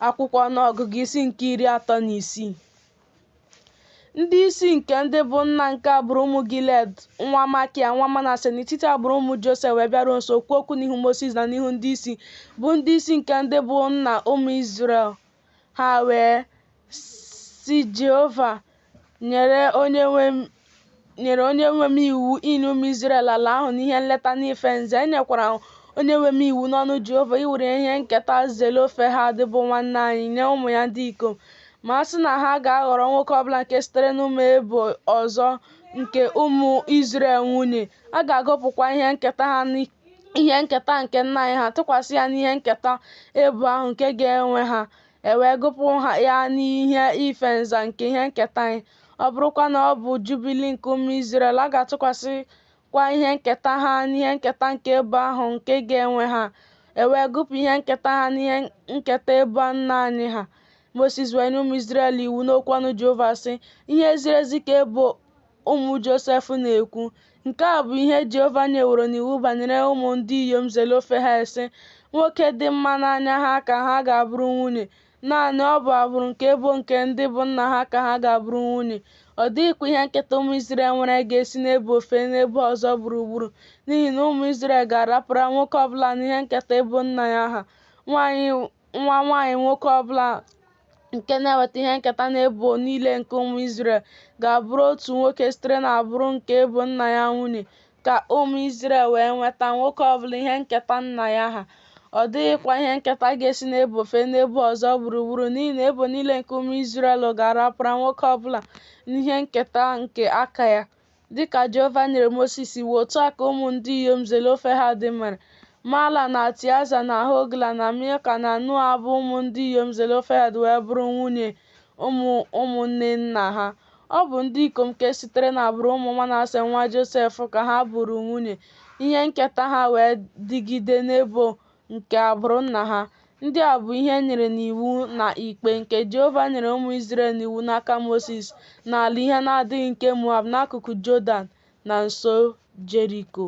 Akwụkwọ Ọnụọgụgụ isi nke 36. Ndị isi nke ndị bụ nna nke agbụrụ ụmụ Gilead nwa Makia nwa Manase n'etiti agbụrụ ụmụ Josef wee bịaruo nso kwuo okwu n'ihu Mosis na n'ihu ndị isi, bụ ndị isi nke ndị bụ nna ụmụ Izrel. Ha wee sị, Jehova nyere onyenwe m iwu inye ụmụ Izrel ala ahụ n'ihe nleta n'ife nza, e nyekwara onyenwe m iwu n'ọnụ Jehova iwere ihe nketa Zelofehad bụ nwanne anyị nye ụmụ ya ndị ikom. Ma a sị na ha ga-aghọrọ nwoke ọ bụla nke sitere n'ụmụ ebo ọzọ nke ụmụ Izrel nwunye, a ga-agụpụkwa ihe nketa ha n'ihe nketa nke nna anyị ha, tụkwasị ya n'ihe nketa ebo ahụ nke ga-enwe ha, e wee gụpụ ya n'ihe ife nza nke ihe nketa anyị. Ọ bụrụkwa na ọ bụ Jubili nke ụmụ Izrel, a ga-atụkwasịkwa ihe nketa ha n'ihe nketa nke ebo ahụ nke ga-enwe ha, e wee gụpụ ihe nketa ha n'ihe nketa ebo nna anyị ha. Mosis wee nye ụmụ Izrel iwu n'okwu ọnụ Jehova, sị, Ihe ziri ezi ka ebo ụmụ Josef na-ekwu. Nke a bụ ihe Jehova nyeworo n'iwu banyere ụmụ ndị inyom Zelofehad, sị, Nwoke dị mma n'anya ha ka ha ga-abụrụ nwunye. Naanị ọ bụ agbụrụ nke ebo nke ndị bụ nna ha ka ha ga-abụrụ nwunye. Ọ dịghịkwa ihe nketa ụmụ Izrel nwere ga-esi n'ebo fee n'ebo ọzọ gburugburu, n'ihi na ụmụ Izrel ga-arapara nwoke ọ bụla n'ihe nketa ebo nna ya ha. Nwa nwaanyị nwoke ọ bụla nke na-enweta ihe nketa n'ebo niile nke ụmụ Izrel ga-abụrụ otu nwoke sitere n'agbụrụ nke ebo nna ya nwunye, ka ụmụ Izrel wee nweta, nwoke ọ bụla, ihe nketa nna ya ha. Ọ dịghịkwa ihe nketa ga-esi n'ebo fee n'ebo ọzọ gburugburu, n'ihi na ebo niile nke ụmụ Izrel ga-arapara nwoke ọ bụla n'ihe nketa nke aka ya. Dị ka Jehova nyere Mosis iwu, otu a ka ụmụ ndị inyom Zelofehad mere. Mahla na Tiaza na Hogla na Milka na Noa bụ ụmụ ndị inyom Zelofehad wee bụrụ nwunye ụmụ ụmụnne nna ha. Ọ bụ ndị ikom nke sitere n'agbụrụ ụmụ Manase nwa Josef ka ha bụụrụ nwunye, ihe nketa ha wee dịgide n'ebo nke agbụrụ nna ha. Ndị a bụ ihe e nyere n'iwu na ikpe, nke Jehova nyere ụmụ Izrel n'iwu n'aka Mosis n'ala ihe na-adịghị nke Moab, n'akụkụ Jọdan, na nso Jeriko.